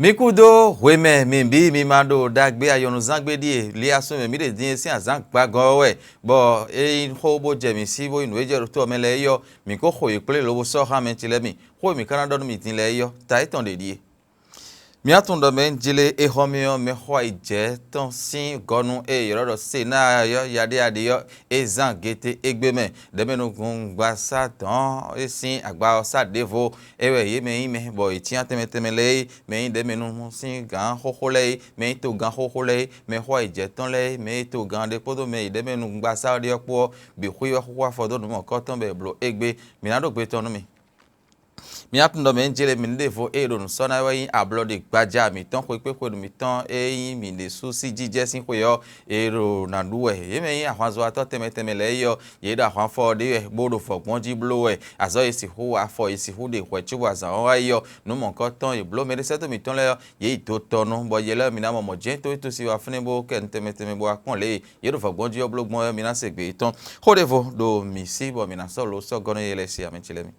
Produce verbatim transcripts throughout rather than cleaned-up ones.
Mi kú dó hwemɛ mi bǐ mi ma ɖo ɖagbe ayɔnuzán gbe ɖíe. Liasún mɛ mǐ ɖe din e sín azǎn gbagɔ́ ɔ́ wɛ, bɔ é nyí xó bó jɛ mǐ sí bó nyí nǔ e jɛ ɖo to ɔ́ mɛ lɛ́ɛ é ɔ́, mǐ kó xo yě kplé lobo sɔ́ xá mɛ ce lɛ́ɛ mi. Xó e mǐ ka ná ɖɔ nú mi din lɛ́ɛ é ɔ́, ta étɔn ɖe ɖíe. Mǐ tunwun ɖɔ mɛ e jlé é xɔ mì ɔ́, mɛxó ayǐjɛ tɔn sín gɔ́ nú é è ylɔ́ ɖɔ Senáa ɔ́, yaɖéyaɖé ɔ́, é zán gete égbé mɛ. Ɖɛ̌mɛnugbasá dɔ̌n é sín agba ɔ́ sá ɖěvo. É wɛ yě mɛ nyí mɛ bɔ yě cyán tɛnmɛ tɛnmɛ lɛ́ɛ é, mɛ nyí ɖɛ̌mɛnu sín gǎn xóxó lɛ́ɛ é, mɛ nyí togán xóxó lɛ́ɛ é, mɛxó ayǐjɛ tɔn lɛ́ɛ é, mɛ e togán ɖé kpódó mɛ e ɖɛ̌mɛnugbasá ɔ́ ɖe ɔ́ kpó ɔ́, bǐ xwí wɛ xóxó afɔ dó nǔ mɔ̌kɔ́tɔn bɔ è blǒ égbé. Mǐ ná ɖó gbe tɔn nú mi. Mǐ tunwun ɖɔ mɛ e jlé mǐ ɖěvo e ɖo nǔ sɔ́ ná wɛ nyí ablɔɖe gbaja mǐtɔn xwekpéxwenu mǐtɔn e nyí mǐ ɖésú sí jijɛ sín xwe ɔ́, e ɖo nǎ ɖu wɛ. Yě mɛ nyí ahwanzɔ́watɔ́ tɛnmɛ tɛnmɛ lɛ́ɛ é ɔ́, yě ɖo ahwan fɔ ɖé wɛ, bó ɖo vɔ̌gbɔ́n jí bló wɛ. Azɔ̌ e sixú wa afɔ e sixú ɖe hwɛ̌ cóbɔ azǎn ɔ́ wá yi ɔ́, nǔ mɔ̌hunkɔtɔn e blǒ mɛɖésɛ́tɔ́ mǐtɔn lɛ́ɛ ɔ́, yě yi do tɔn nu, bɔ yě lɛ́ɛ mi ná mɔ mɔ̌ jɛ́n tó é tó si wá fínɛ́ bó kɛ nu tɛnmɛ tɛnmɛ bó wá kpɔ́n lě e yě ɖo vɔ̌gbɔ́n jí ɔ́ bló gbɔn ɔ́, mi ná se gbě yětɔn. Xó ɖěvo ɖo mǐ sí bɔ mǐ ná sɔ́ lo sɔ́ gɔ́ nú yě lɛ́ɛ se amɛ ce lɛ́ɛ mi.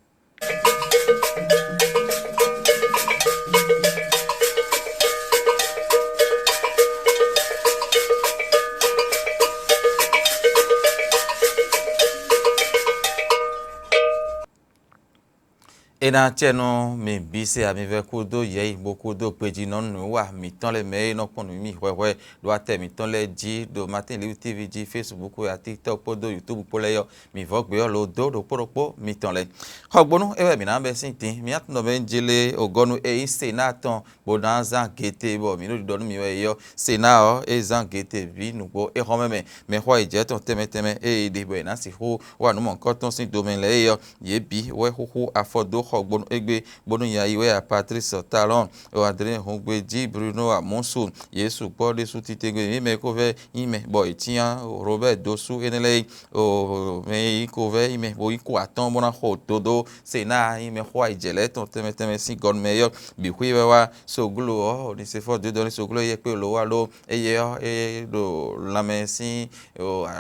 É ná acɛ nú mi bǐ se amivɛ́ kúdó yɛ̌yi bó kúdó gbejínɔ nǔwiwa mǐtɔn lɛ́ɛ mɛ e nɔ kpɔ́n nǔ mì hwɛhwɛ ɖo atɛ mǐtɔn lɛ́ɛ jí ɖo Martin Libre T V jí, Facebook wɛ, TikTok kpódó YouTube kpó lɛ́ɛ ɔ́, mǐ vɔ́ gbé ɔ́ lo dó ɖokpó ɖokpó mitɔn lɛ́ɛ. Xɔgbónú é wɛ mǐ ná bɛ́ sín din. Mǐ tunwun ɖɔ mɛ e jlé ògɔ́nu e nyí Senáa tɔn bó ná zán gete bɔ mǐ ɖo ɖiɖɔ nú mi wɛ é ɔ́, Senáa ɔ́, é zán gete bǐ nǔgbó é xɔ́ mɛ mɛ. Mɛxó ayǐjɛ tɔn tɛnmɛ tɛnmɛ e è ɖe bɔ è nǎ sixú wa nǔ mɔ̌hunkɔtɔn sín domɛ lɛ́ɛ é ɔ́, yě bǐ wɛ xúxú afɔ dó xɔgbónú égbé, bónú nya yi wɛ ya Patrice Talon, Adrien Hungbeji, Bruno Amonso, yě sukpɔ́ ɖésú titewungbe. Mǐ mɛ e ko vɛ́ nyí mɛ bɔ è cyán Robert dó sú énɛ́ lɛ́ɛ é, mɛ e ko vɛ́ nyí mɛ bó nyí ko atɔ́ɔ́n bó ná xo dodó Senáa nyí mɛxó ayǐjɛ lɛ́ɛ tɔn tɛnmɛ tɛnmɛ sín gɔnu mɛ é ɔ́, bǐ xwí wɛ wá. Soglo ɔ́, Onisifɔ́ɔ dó dɔn nú Soglo éyɛ́ kpé lǒ wá ɖó éyɛ́ ɔ́, é ɖo lanmɛ sín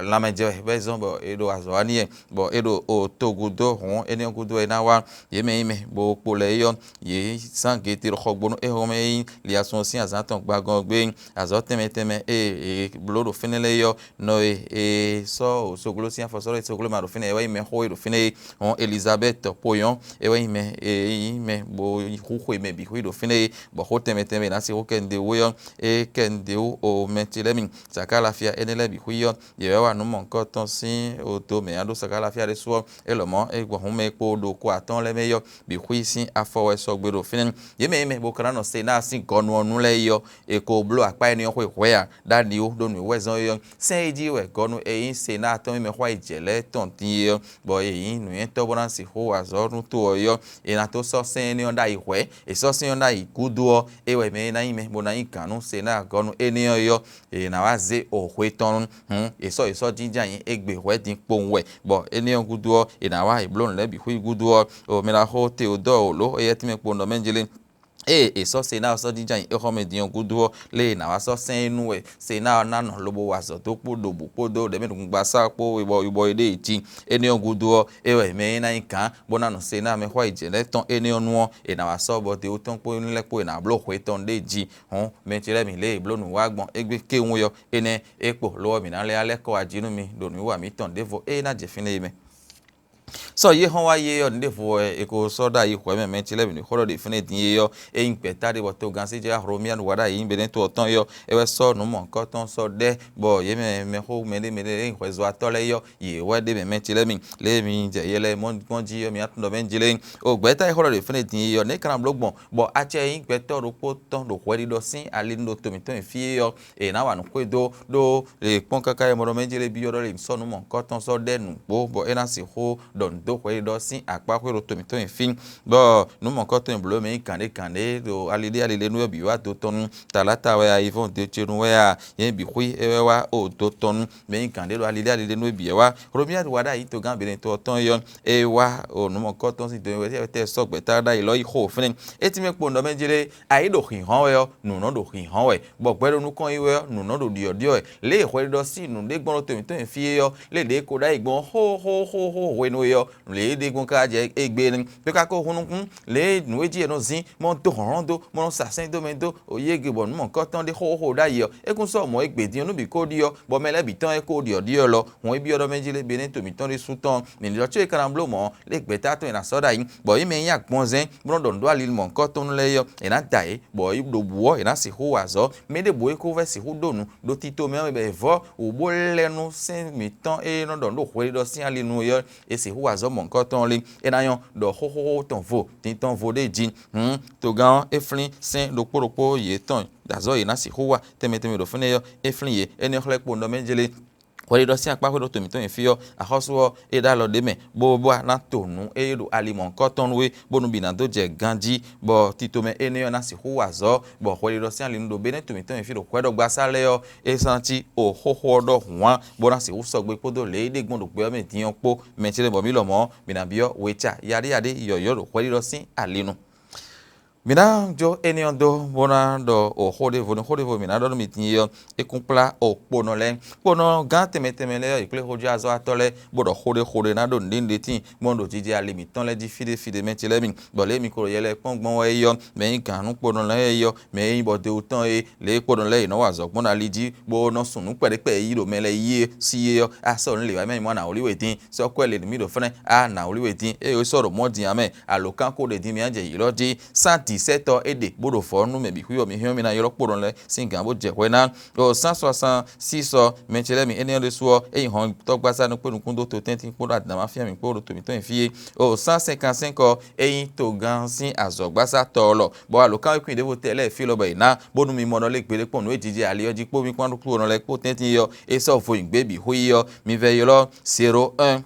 lanmɛ jɛ wɛ bɔ é zɔ́n bɔ è ɖo azɔ̌ wa n'i wɛ, bɔ é ɖo togun dó hǔn énɛ́ ɔ́ gúdo wɛ é ná wá. Yě mɛ nyí mɛ bó kpo lɛ́ɛ é ɔ́, yě zán gete ɖo xɔgbónú éhɔ́n mɛ e nyí Liasɔn sín azǎn tɔn gbagɔ́n ɔ́ gbé. Azɔ̌ tɛnmɛ tɛnmɛ e è blǒ ɖo fínɛ́ lɛ́ɛ é ɔ́, nɔ e è sɔ́ Soglo sín afɔ sɔ́ ɖó Soglo ma ɖo fínɛ́ é wɛ nyí mɛxó e ɖo fínɛ́ é. Hɔn Elizabɛ́ti poyɔ́n é wɛ nyí mɛ e nyí mɛ bó hu xwe mɛ bǐ xwí ɖo fínɛ́ é, bɔ xó tɛnmɛ tɛnmɛ e è nǎ sixú kɛ nǔɖé wú é ɔ́, é kɛ nǔɖé wú o Mɛtilɛ́mi, Zakalafia énɛ́ lɛ́ɛ bǐ xwí ɔ́, yě wɛ wa nǔ mɔ̌hunkɔtɔn sín odo mɛ ǎ ɖó Zakalafia ɖésú ɔ́, é lɔmɔ̌ é gbɔn hǔn mɛ e kpo ɖo ko atɔ́ɔ́n lɛ́ɛ mɛ é ɔ́, bǐ xwí sín afɔ wɛ sɔgbe ɖo fínɛ́. Yě mɛ e mɛ bo ka ná nɔ se ná sín gɔnu ɔ́ nu lɛ́ɛ é ɔ́, è ko bló akpá énɛ́ ɔ́ xwe hwɛ̌ ǎ, ɖó aniwú ɖó nǔ e wɛ zɔ́n é ɔ́, sɛ́n e jí wɛ gɔnu e nyí se ná atɔ́ mímɛ́ xwá yi jɛ lɛ́ɛ tɔn din é ɔ́, bɔ è nyǐ nǔnywɛ́tɔ́ bó ná sixú wa azɔ̌ nú to ɔ́ é ɔ́, è nǎ tó sɔ́ sɛ́n énɛ́ ɔ́ ɖ'ayǐ hwɛ̌. È sɔ́ sɛ́n ɔ́ ɖ'ayǐ gúdo ɔ́, é wɛ mɛ e ná nyí mɛ bó ná nyí gǎn nú se ná gɔnu énɛ́ ɔ́ é ɔ́, è nǎ wá zé o hwe tɔn nu. Hǔn è sɔ́ è sɔ́ jínjɔ́n ayǐ égbé hwɛ̌ din kpowun wɛ, bɔ énɛ́ ɔ́ gúdo ɔ́, è nǎ wá è bló nǔ lɛ́ɛ bǐ xwí gúdo ɔ́, o mɛ ɖaxó Teodɔ́ɔ lǒ éyɛ́ tínmɛ kpo nɔ mɛ jlé. Ée è sɔ́ se ná ɔ́ sɔ́ jínjɔ́n ayǐ éxɔ́mɛ din ɔ́ gúdo ɔ́, lě e è nǎ wá sɔ́ sɛ́n é nú wɛ se ná ɔ́ ná nɔ lobo wa azɔ̌ dó kpó ɖo bǔ kpódó ɖɛ̌mɛɖugbasá kpó yibɔ yibɔ e ɖe yi jí. Énɛ́ ɔ́ gúdo ɔ́, é wɛ mɛ e ná nyí gǎn bó ná nɔ se ná mɛxó ayǐjɛ́nɛ́ tɔn énɛ́ ɔ́ nu ɔ́, è nǎ wá sɔ́ bɔ dewu tɔn kpó énɛ́ lɛ́ɛ kpó è nǎ bló hwe tɔn ɖ'é jí. Hɔn mɛ ce lɛ́ɛ mǐ lě e è bló nǔ wá gbɔn égbé kéwún é ɔ́, énɛ́ é kpo, lo ɔ́ mǐ ná lɛ́ alɛ́ kɔ wá jí nú mi ɖo nǔwiwa mǐtɔn ɖěvo e ná jɛ fínɛ́ é mɛ. Sɔ yé hɔn wá yé ɔ́, nǔɖévo wɛ è ko sɔ́ ɖó ayi hwɛ̌ mɛ mɛ ce lɛ́ɛ bǐ ní xó ɖɔ ɖe fínɛ́ din é ɔ́, é nyí gbɛ̌ta ɖé bɔ togán sí jɛ Hlomia wá ɖo ayǐ Benɛ́to ɔ́ tɔn é ɔ́, é wɛ sɔ́ nǔ mɔ̌hunkɔtɔn sɔ́ ɖɛ́, bɔ yě mɛ mɛxó mɛɖé mɛɖé e nyí hwɛzɔ́watɔ́ lɛ́ɛ é ɔ́, yě wɛ ɖe mɛ mɛ ce lɛ́ɛ mi. Lě e mi jɛ yɛ lɛ́ɛ mɔ gbɔn jí ɔ́, mi ná tunwun ɖɔ mɛ jlé. O gbɛ̌ta e xó ɖɔ ɖe fínɛ́ din é ɔ́, nɛ̌ ka ná bló gbɔn, bɔ acɛ e nyí gbɛtɔ́ ɖokpó tɔn ɖo hwɛ ɖiɖɔ sín ali nú ɖo to mǐtɔn e fí é ɔ́, è nǎ wa nǔ xwedó ɖó è kpɔ́n káká e mɔ ɖɔ mɛ jlé byɔ́ ɖɔ lě sɔ́ nǔ mɔ̌hunkɔtɔn sɔ́ ɖɛ́ nǔgbó, bɔ é ná sixú ɖɔ nǔ dó hwɛɖiɖɔ sín akpá xwé ɖo to mǐtɔn e fí, bɔ nǔ mɔ̌hunkɔtɔn e blǒ mɛ nyí gǎnɖé gǎnɖé ɖo alilé alilé nú wɛ bǐ wá do tɔn nu. Talata wɛ a, Yivɔn Decenu wɛ a, yě bǐ xwí é wɛ wá o do tɔn nu, mɛ nyí gǎnɖé ɖo alilé alilé nú wɛ bǐ wɛ wá. Hlomia wa ɖo ayǐ togán Benɛto ɔ́ tɔn é ɔ́, é wá o nǔ mɔ̌hunkɔtɔn sín do wɛ tɛ sɔ́ gbɛ̌ta ɖ'ayǐ lɔ yi xo fínɛ́. É tínmɛ kpo nǔ ɖɔ mɛ jlé, ayǐ ɖo hǐnhɔ́n wɛ ɔ́, nǔ nɔ ɖo hǐnhɔ́n wɛ, bɔ gbɛ ɖo nukɔn yi wɛ ɔ́, nǔ nɔ ɖo ɖiɔ̌ɖiɔ́ wɛ. Lě e hwɛɖiɖɔ sín nǔɖé gbɔn ɖo to mǐtɔn e fí é ɔ́, lě ɖě ko ɖ'ayǐ gbɔn xóxóxóxó hwenu ɔ́, lě e ɖe gbɔn ka jɛ égbé nɛ́. Xwé ka ko hun nukún, lě e nǔ e jí è nɔ zín, bó nɔ́ dó hlɔ̌nhlɔ́n dó, bó nɔ́ sa sɛ́n dó mɛ dó, yěge bɔ nǔ mɔ̌hunkɔtɔn ɖé xóxó ɖ'ayǐ ɔ́, é kún sɔ́ mɔ̌ e gbědín ɔ́ nú bǐ ko ɖi ɔ́, bɔ mɛ lɛ́ɛ bǐ tɔn e ko ɖi ɔ̌ ɖi ɔ́ lɔ, hɔn é byɔ́ ɖɔ mɛ jí lé Benɛ́to mǐtɔn ɖésú tɔn, mǐ ɖɔ có e ka ná bló mɔ̌, lě gbɛ̌ta tɔn e è nǎ sɔ́ ɖ'ayǐ, bɔ yě mɛ e nyí agbɔnzɛ́n, bó nɔ́ ɖɔ nǔ ɖó ali mɔ̌hunkɔtɔn lɛ́ɛ é ɔ́, è nǎ da yě, bɔ é ɖo bǔ ɔ́, è nǎ sixú wa azɔ̌. Mɛ ɖěbǔ e ko vɛ́ sixú ɖó nǔ ɖo tito mɛ ɔ́ mɛ bɔ è vɔ́ wǔ bó lɛ́ nú sɛ́n mǐtɔn e nɔ ɖɔ nǔ ɖo hweɖiɖɔ sín ali nu é ɔ́, è sixú wa azɔ̌ mɔ̌hunkɔtɔn lé. É ná nyɔ́ ɖɔ xóxóxó tɔn vo, din tɔn vo ɖ'é jí. Hǔn togán ɔ́, é flín sɛ́n ɖokpó ɖokpó yětɔn ɖo azɔ̌ e yě ná sixú wa tɛnmɛ tɛnmɛ ɖo fínɛ́ ɔ́, é flín yě. Énɛ́ xlɛ́ kpo nɔ mɛ jlé. Hwɛɖiɖɔ sín akpá xwé ɖo to mǐtɔn nyi fí ɔ́, axɔ́sú ɔ́, é ɖó alɔ ɖ'é mɛ, bó bó ná to nǔ e ɖo ali mɔ̌hunkɔtɔn nú é, bónú bǐ ná dó jɛ ganjí, bɔ tito mɛ énɛ́ ɔ́ ná sixú wa azɔ̌, bɔ hwɛɖiɖɔ sín ali nu ɖo Benɛ́to mǐtɔn nyi fí ɖo hwɛɖɔgbasá lɛ́ɛ ɔ́, é sán cí o xóxó ɔ́ ɖɔhun ǎ, bó ná sixú sɔgbe kpódó lě e ɖe gbɔn ɖo gbɛ ɔ́ mɛ din ɔ́ kpó. Mɛ ce lɛ́ɛ bɔ mǐ lɔmɔ̌, mǐ ná byɔ́ weca yaɖéyaɖé yɔ̌yɔ́ ɖo hwɛɖiɖɔ sín ali nu. Mǐ ná jó énɛ́ ɔ́ dó, bó ná ɖɔ o xó ɖěvo nú xó ɖěvo mǐ ná ɖɔ nú mi din é ɔ́, é kún kplá o kponɔ lɛ́ɛ. Kponɔ gán tɛnmɛ tɛnmɛ lɛ́ɛ ɔ́, yě kplé xójúazɔ́watɔ́ lɛ́ɛ, bó ɖɔ xó ɖé xó ɖé ná ɖo nǔɖé nǔɖé tíin, bó nɔ ɖo jijɛ ali mǐtɔn lɛ́ɛ jí fí ɖé fí ɖé mɛ ce lɛ́ɛ mi. Bɔ lě e mi ko ɖo yɛ lɛ́ɛ kpɔ́n gbɔn wɛ é ɔ́, mɛ e nyí gǎn nú kponɔ lɛ́ɛ é ɔ́, mɛ e nyí bɔdéwu tɔn é, lě e kponɔ lɛ́ɛ yě nɔ wa azɔ̌ gbɔn ali jí, bó nɔ sun nǔ kpɛɖékpɛɖé yí ɖo mɛ lɛ́ɛ yí é sí é ɔ́, a sɔ́ nǔ lě wá mɛ nyí mɔ ná wlí we dín, sɔ́ kwɛ́ le nǔ mì ɖo fɛ́nɛ́, a nǎ wlí we dín, ée é sɔ́ ɖo mɔ̌ din ǎ mɛ, alǒkan ko ɖe din mì á jɛ yǐlɔ́ jí, cent dix-sept ɔ́ é ɖe, bó ɖo vɔ̌ nú mɛ bǐ xwí ɔ́, mi hɛn ɔ́ mi ná ylɔ́ kpo ɖɔ lɛ́ɛ sín gǎn bó jɛ hwɛ ná. Ɔ, cent soixante-six ɔ́, mɛ ce lɛ́ɛ mi énɛ́ ɔ́ ɖésú ɔ́, é nyí hɔn tɔ́gbasá nukpé nukún dó to tɛ́ntin kpó ɖo adǎn fían mǐ kpó ɖo to mǐtɔn nyi fí é. Ɔ, cent cinquante-cinq ɔ́, é nyí togán sín azɔ̌gbasátɔ́ ɔ́ lɔ, bɔ alǒkanwékwín ɖěvo tɛ lɛ́ɛ fí lɔ bɔ è nǎ, bónú mi mɔ nɔ lé gbeɖé kpɔ́n nǔ e jijɛ ali ɔ́ jí kpó mi kpán ɖo klúnɔ lɛ́ɛ kpó tɛ́ntin é ɔ́, é sɔ́ vo nyi gbě bǐ xwé é ɔ́, mi vɛ ylɔ́ zéro un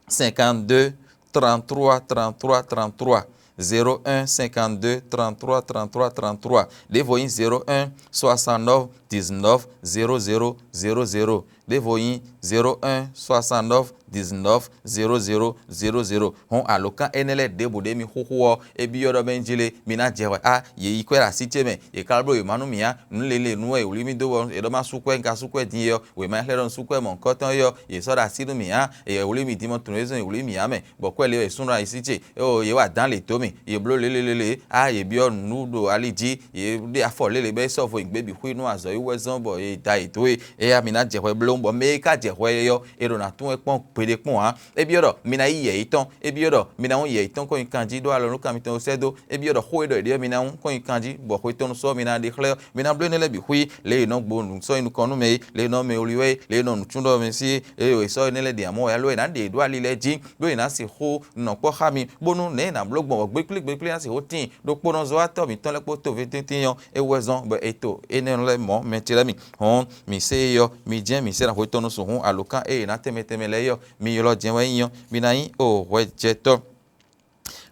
cinquante-deux trente-trois trente-trois trente-trois, zéro un cinquante-deux trente-trois trente-trois trente-trois, ɖěvo nyí zéro un soixante-neuf dix-neuf zéro zéro zéro zéro, ɖěvo nyí zéro un soixante-neuf dix-neuf zéro zéro zéro zéro. Hɔn alǒkan énɛ́ lɛ́ɛ ɖěbǔ ɖé mi xúxú ɔ́, é byɔ́ ɖɔ mɛ jí lé, mi ná jɛ hwɛ á, yě yí kwɛ́ ɖo así ce mɛ, yě ka bló yě má nú mì á, nǔ lělě nú wɛ è wlí mì dó bɔ è ɖɔ má sú kwɛ́, un ka sú kwɛ́ din é ɔ́, wěma e xlɛ́ ɖɔ un sú kwɛ́ mɔ̌hunkɔtɔn é ɔ́, yě sɔ́ ɖo así nú mì á, è wlí mì din mɔ tlǒnɖézɔn è wlí mì á mɛ, bɔ kwɛ́ lě wɛ è sú nɔ ayisí ce, ó yě wa dán lě dó mì, yě bló lělélélé, á yě byɔ́ nǔ ɖo ali jí, yě ɖe afɔ lélě bɔ é sɔ́ vo nyi gběbǐ xwí nú azɔ̌ yi wɛ́ zɔ́n bɔ è da yě dó é, éyá mi ná jɛ hwɛ bló, bɔ mɛ e ka jɛ hwɛ é ɔ́, è ɖo ná tún wɛ kpɔ́n gbeɖé kpɔ́n ǎ. É byɔ́ ɖɔ mi ná yí yɛ yětɔn, é byɔ́ ɖɔ mi ná hún yɛ yětɔn kɔn nyi kanjí ɖó alɔ nú kan mitɔn sɛ́ dó, é byɔ́ ɖɔ xó e ɖɔ è ɖe ɔ́ mi ná hún kɔn nyi kanjí, bɔ xwe tɔn nú sɔ́ mi ná ɖe xlɛ́ ɔ́, mi ná bló énɛ́ lɛ́ɛ bǐ xwí, lě e è nɔ gbo nǔ sɔ́ nyi nukɔn nú mɛ é, lě e è nɔ mɛ wliwɛ é, lě e è nɔ nǔ tún ɖɔ mɛ sí é, ée è sɔ́ énɛ́ lɛ́ɛ ɖe amɔ̌ wɛ alo è nǎ ɖe yě ɖó ali lɛ́ɛ jí, ɖó è nǎ sixú nɔ kpɔ́ xá mi, bónú nɛ̌ è nǎ bló gbɔn bɔ gbékplé gbékplé ná sixú tíin ɖokpónɔzɔ́watɔ́ mǐtɔn lɛ́ɛ kpó tovítíntín ɔ́, é wɛ zɔ́n bɔ è to énɛ́ lɛ́ɛ mɔ̌ mɛ ce lɛ́ɛ mi. Hɔn mǐ se é ɔ́, mi jɛ́n mǐ sɛ́ ná hwetɔ́nu sixú alǒkan e è nǎ tɛnmɛ tɛnmɛ lɛ́ɛ é ɔ́, mi ylɔ́ jɛ́n wɛ é nyí ɔ́, mi ná nyí o hwɛjɛtɔ́.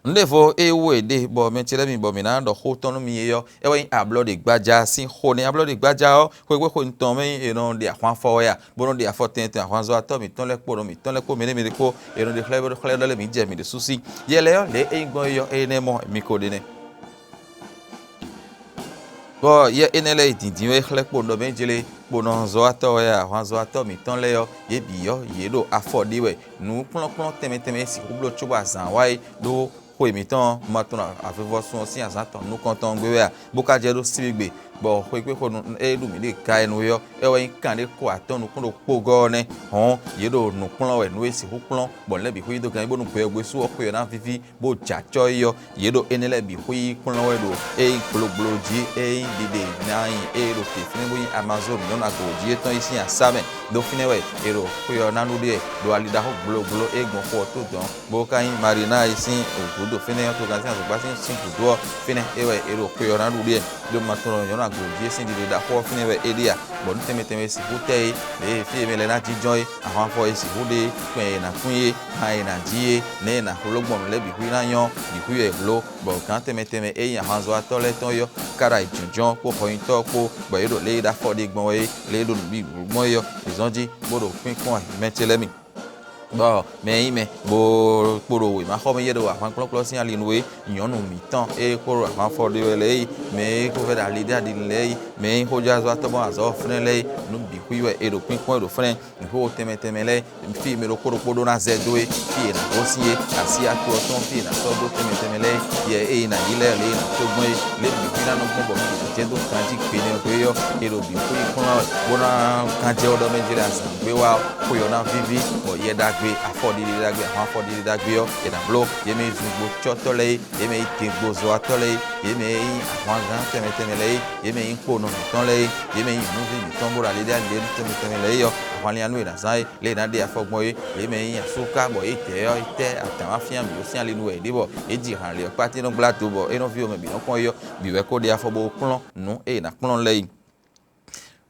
Nǔ ɖěvo e wú è ɖe bɔ mɛ ce lɛ́ɛ mi bɔ mǐ ná ɖɔ xó tɔn nú mi é ɔ́, é wɛ nyí ablɔɖegbaja sín xó nɛ́. Ablɔɖegbaja ɔ́, xwegbe xwenu tɔn mɛ é nɔ ɖe ahwan fɔ wɛ a, bó nɔ ɖe afɔ tɛntɛn ahwanzɔ́watɔ́ mǐtɔn lɛ́ɛ kpó nɔ mǐtɔn lɛ́ɛ kpó mɛɖé mɛɖé kpó, è nɔ ɖe xlɛ́ bó xlɛ́ ɖɔ lɛ́ɛ mǐ jɛ mǐ ɖésú sí. Yɛ lɛ́ɛ ɔ́, lě e nyí gbɔn é ɔ́, énɛ́ mɔ mi ko ɖe nɛ́. Bɔ yɛ énɛ́ lɛ́ɛ yi dǐndín wɛ xlɛ́ kponɔ mɛ jlé, kponɔzɔ́watɔ́ wɛ ahwanzɔ́watɔ́ mǐtɔn lɛ́ɛ ɔ́, yě bǐ ɔ́, yě ɖo afɔ ɖi wɛ. Nǔkplɔ́nkplɔ́n tɛnmɛ tɛnmɛ e sixú bló cóbɔ azǎn wá é ɖó xwe mǐtɔn ɔ́, ma tunwun avivɔsun ɔ́ sín azǎn tɔn nukɔntɔn ɔ́ gbe wɛ a, bó ka jɛ ɖó síbígbe, bɔ xwekpéxonu e ɖu mǐ ɖe Gayɛnu é ɔ́, é wɛ nyí kanɖéko atɔ́ɔ́n nukún ɖokpó gɔ́ ɔ́ nɛ́. Hɔn, yě ɖo nǔ kplɔ́n wɛ nǔ e sixú kplɔ́n, bɔ nǔ lɛ́ɛ bǐ xwíí dó ganjí bónú gbɛ ɔ́ gbe sú ɔ́, xwe ɔ́ ná víví, bó jɛ acɔ́ é ɔ́, yě ɖo énɛ́ lɛ́ɛ bǐ xwíí kplɔ́n wɛ ɖo é nyí gblogbló jí, é nyí ɖiɖe ná nyi é ɖo te fínɛ́ bó nyí Amazɔ́ɔnu nyɔ̌nu agǒjí yětɔn é sín asá mɛ. Ɖó fínɛ́ wɛ è ɖo xwe ɔ́ ná ɖu ɖe ɖo ali ɖaxó gblogbló e gbɔn xo ɔ́ tó dɔ̌n, bó ka nyí Marina e sín gǔdo fínɛ́ ɔ́ togán sín azɔ̌gbá sín sín gǔdo ɔ́, fínɛ́ é wɛ è ɖo xwe ɔ́ ná ɖu ɖe. Ɖó ma tunwun ɖɔ nyɔ̌nu agǒjí e sín ɖiɖe ɖaxó ɔ́ fínɛ́ wɛ é ɖe a, bɔ nǔ tɛnmɛ tɛnmɛ e sixú tɛ é, lě e fí e mɛ lɛ́ɛ ná jínjɔ́n é, ahwanfɔ e sixú ɖe é, kpɛn e è nǎ kún é, han e è nǎ jí é, nɛ̌ è nǎ xló gbɔn nǔ lɛ́ɛ bǐ xwí ná nyɔ́, bǐ xwí wɛ è bló, bɔ gǎn tɛnmɛ tɛnmɛ e nyí ahwanzɔ́watɔ́ lɛ́ɛ tɔn é ɔ́, ká ɖo ayǐjínjɔ́n kpó hɔnnyitɔ́ ɔ́ kpó, bɔ yě ɖo lě e ɖo afɔ ɖi gbɔn wɛ é, lě e ɖo nǔ bǐ bló gbɔn é ɔ́, è zɔ́n jí, bó ɖo kpínkpɔ́n wɛ mɛ ce lɛ́ɛ mi. Bɔ mɛ e nyí mɛ bó kpo ɖo wěmaxɔmɛ yɛ ɖo ahwankplɔ́nkplɔ́ sín ali nú é, nyɔ̌nu mǐtɔn e kpo ɖo ahwanfɔ ɖe wɛ lɛ́ɛ yi, mɛ e ko vɛ́ ɖo ali ɖé aɖi lɛ́ɛ yi, mɛ e nyí xójázɔ́tɔ́ gbɔn azɔ̌ ɔ́ flɛ́n lɛ́ɛ yi, nǔ bǐ xwí wɛ è ɖo kpínkpɔ́n e ɖo flɛ́n. Mǐ xwé wo tɛnmɛ tɛnmɛ lɛ́ɛ, fí e mɛ ɖokpó ɖokpó ɖó ná zɛ dó é, fí e è nǎ gosín é, así atú ɔ́ tɔn fí e è nǎ sɔ́ dó tɛnmɛ tɛnmɛ lɛ́ɛ é, yɛ ée è nǎ yí lɛ́ɛ lě e è nǎ tó gbɔn é, lě bǐ fí ná nɔ gbɔn bɔ mǐ jɛ dó ganjí gbe nɛ́ ɔ́ gbe é ɔ́, è ɖo bǐ xwé kplɔ́n wɛ, bó ná ganjɛ ɔ́ ɖɔ mɛ jí lɛ́ɛ azǎn gbé wá ɔ́, xwe ɔ́ ná víví, bɔ yɛ ɖagbe, afɔ ɖiɖe ɖagbe, ahwan afɔ ɖiɖe ɖagbe ɔ́, è nǎ bló yě mɛ e zun gbocɔ́tɔ́ lɛ́ɛ é, yě mɛ e yi degbozɔ́watɔ́ lɛ́ɛ é, yě mɛ e nyí ahwangán tɛnmɛ tɛnmɛ lɛ́ɛ é, yě mɛ e nyí kponɔ mǐtɔn lɛ́ɛ é, yě mɛ e nyí nyɔ̌nuví mǐtɔn bó ɖo ali ɖé ali ɖé tɛnmɛ tɛnmɛ lɛ́ɛ é ɔ́, ahwanlin anu è nǎ zán é, lě e è nǎ ɖe afɔ gbɔn é, lě e mɛ e nyí asúká bɔ yě dɛ̌ ɔ́, é tɛ́ adǎn wá fíán mǐ ɖo sín ali nu wɛ yě ɖe bɔ yě ji han lě ɔ́ kpá tín nɔ gblá do bɔ é nɔ ví omɛ bǐ nɔ kpɔ́n é ɔ́, bǐ wɛ ko ɖe afɔ bó kplɔ́n nǔ e è nǎ kplɔ́n lɛ́ɛ yi.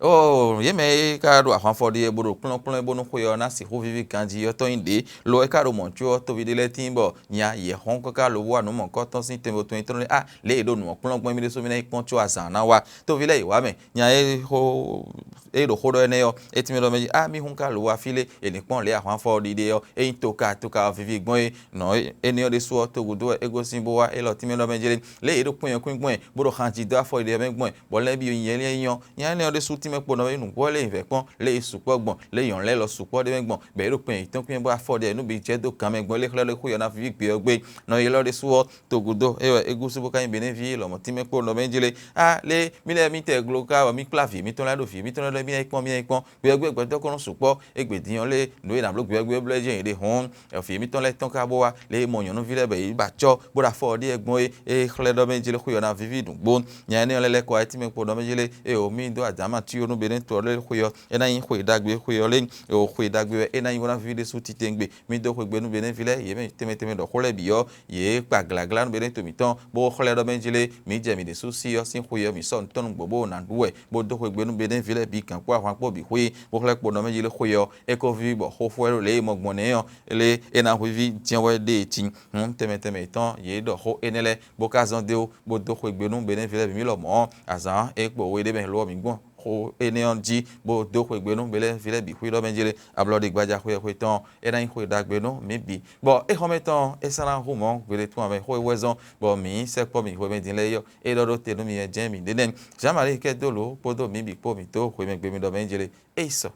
Oo, yě mɛ e ka ɖo ahwanfɔ ɖi wɛ bó ɖo kplɔ́nkplɔ́n bónú xwe ɔ́ ná sixú víví ganjí ɔ́ tɔn nyí ɖě. Lo e ka ɖo mɔ̌ có ɔ́, toví ɖé lɛ́ɛ tíin bɔ nya yɛ̌xɔ́n káká lobo wa nǔ mɔ̌kɔ́tɔn sín tɛnmɛ tɔn nyí tɔn ɖé a lě e ɖo nǔ ɔ́ kplɔ́n gbɔn émí ɖésú mí ná yi kpɔ́n có azǎn ná wá. Toví lɛ́ɛ yě wá mɛ, nya e xo e ɖo xó ɖɔ énɛ́ ɔ́, é tínmɛ ɖɔ mɛ jí a mí hún ka lobo wa fí lé, è ní kpɔ́n lě e ahwanfɔ ɖiɖe ɔ́, é nyí toka toka ɔ́ víví gbɔn é. Nɔ énɛ́ ɔ́ ɖésú ɔ́, togúdo wɛ é gosín bó wá élɔ́ tínmɛ ɖɔ mɛ jlé. Lě e yě ɖo kpɛ́n ɔ́ kwín gbɔn ɛ, bó ɖo xanjí dó afɔ ɖiɖe mɛ gbɔn ɛ, bɔ lɛ́ byɔ́ nyɛ lɛ́ɛ nyɔ́. Nya énɛ́ ɔ́ ɖésú tínmɛ kpo nɔ é nǔgbó lɛ́ɛ nyi vɛ̌ kpɔ́n, lě e sukpɔ́ gbɔn, lě e nyɔ̌nu lɛ́ɛ lɔ sukpɔ́ ɖ'é mɛ gbɔn, bɔ yě ɖo kpɛn yětɔn kpín bɔ afɔ ɖe nú bǐ jɛ dó gan mɛ gbɔn é lé xlɛ́ ɖɔ xwé ɔ́ ná víví gbé ɔ́ gbé. Nɔ élɔ́ ɖésú ɔ́, togudo é wɛ é gúsú bó ka nyí Benɛ́ví lɔmɔ̌ tínmɛ kpó nɔ mɛ jlé. Á lé mì lɛ́ɛ mì tɛ glo ká bɔ mì kplá vǐ mǐtɔn lɛ́ɛ ɖo vǐ mǐtɔn lɛ́ɛ ɖɔ mì nyi kpɔ́n mì nyi kpɔ́n. Gbɛgbɛ gbɛtɔ́ kɔn nɔ sukpɔ́, égbé din ɔ́ lé nǔ e nǎ bló gbɛgbɛ blɛ́ jɛ́n yě ɖe hɔn. Vǐ mǐtɔn lɛ́ɛ tɔn ka bó wá, lě e mɔ nyɔ̌nuví lɛ́ɛ bɔ yě ba cɔ́ bó ɖo afɔ ɔ́ ɖíe gbɔn é, é xlɛ́ ɖɔ mɛ jlé xwé ɔ́ ná víví nǔgbó. Nya énɛ́ ɔ́ lɛ́ lɛ́ kɔ wá é tínmɛ kpo ɖɔ mɛ jlé, é o mì dó adǎma cyó nú Benɛ́to ɔ́ lé xwé ɔ́, é ná nyí xwe ɖagbe xwé ɔ́ lé, é o xwe ɖagbe wɛ é ná nyí bó ná víví ɖésú titewungbe. Mì dó xwegbe nú Benɛ́ví lɛ́ɛ, yě mɛ tɛnmɛ tɛnmɛ ɖɔ xó lɛ́ɛ bǐ ɔ́, yě kpa glǎglá nú Benɛ́to mǐtɔn, bó xlɛ́ ɖɔ mɛ jlé, mǐ jɛ mǐ ɖésú sí ɔ́ sín xwe ɔ́, mǐ sɔ́ nǔ tɔn nú gbǒ bó ná ɖu wɛ, bó dó xwegbe nú Benɛ́ví lɛ́ɛ bǐ gǎn kpó ahwan kpó bǐ xwé, bó xlɛ́ kpo ɖɔ mɛ jlé xwé ɔ́, é ko víví bɔ xó xwɛ lě e mɔ gbɔn nɛ́ ɔ́, lě e é ná hweví jɛ́n wɛ ɖe e cí. Hǔn tɛnmɛ tɛnmɛ yětɔn yě ɖɔ xó énɛ́ lɛ́ɛ, bó ka zɔ́n dó, bó dó xwegbe nú Benɛ́ví lɛ́ɛ bǐ mì lɔmɔ̌, azǎn e kpo we ɖé mɛ lo ɔ́ mǐ gbɔn xó énɛ́ ɔ́ jí, bó dó xwegbe nú Benɛ́ví lɛ́ɛ bǐ xwé ɖɔ mɛ jlé, ablɔɖigbaja xwé xwé tɔn, é ná nyí xwe ɖagbe nú mǐ bǐ. Bɔ éxɔ́mɛ tɔn ɔ́, é sɔ́ ná hu mɔ̌ gbeɖé tún ame xó e wɛ zɔ́n bɔ mǐ sɛkpɔ́ mǐ hwemɛ din lɛ́ɛ é ɔ́, é ɖɔ ɖó te nú mi wɛ jɛ́n mǐ ɖe nɛ́. Jean-Marie Kɛdolo kpódó mǐ bǐ kpó mǐ dó hwemɛ gbe mi ɖɔ mɛ jlé. É yi sɔ.